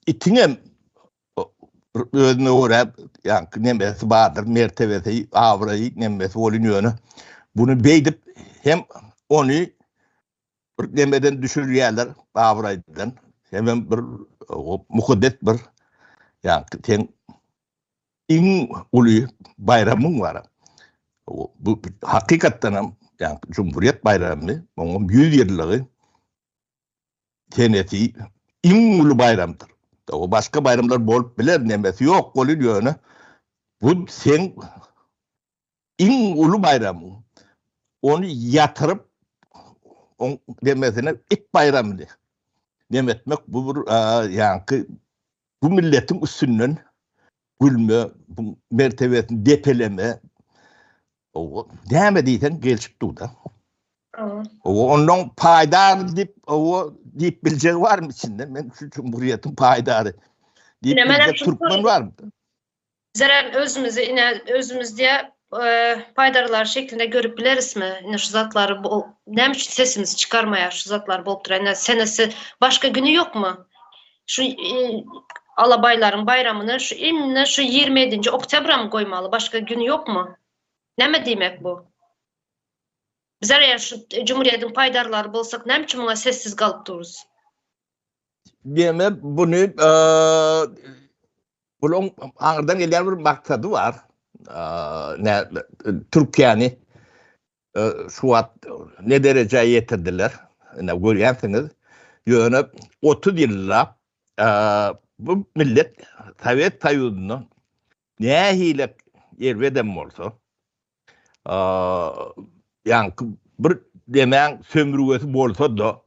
Itiňem özüne görä ýaňky nemesi bardyr, mertebesi, abraýy, nemesi bolun ýöne buny beýdip hem ony bir nemeden düşürýärler, abraýdan, hemem bir mukaddes bir ýaňky seň iň uly baýramyň bar. Bu hakykatdan hem ýaňky Jumhuriýet baýramy, onuň 100 ýyllygy senesi iň uly baýramdyr. O başga baýramlar bolup biler, nemesi ýok bolýar ýöne bu seň iň uly baýramyň. Ony ýatyryp oň demesine it baýramyny nem etmek bu bir ýaňky bu milletiň üstünden gülme, bu mertebesini depeleme O näme diýseň gelşip dur-da. O ondan paýdar diýip, o diýip biljegi barmy içinde? Men şu cumhuriýetiň paýdary diýip biljek türkmen barmy? Bizler özümizi ine özümiz diýe e, paýdarlar şeklinde görüp bilerismi? Ine şu zatlary bu näme üçin sesimizi çykarmaýar şu zatlar bolup duran? Ine senesi başga güni ýokmy? Şu e, alabaýlaryň baýramyny şu ine şu 27-nji oktýabra mı goýmaly? Başga gün ýokmy? Näme diýmek bu? Bizler eğer şu Cumhuriyetiň paýdarlary bolsak, näme üçin muňa sessiz galyp duruz? Diýmek, buny e, buluň aňyrdan gelýän bir maksady bar. E, ne Türkiýäni şu wagt ne derejä ýetirdiler? Ine görýänsiňiz. Ýöne 30 ýyllap bu millet Sowet Soýuzynda nähili erbedem bolsa, ýaňky bir demäň sömürgesi bolsa-da,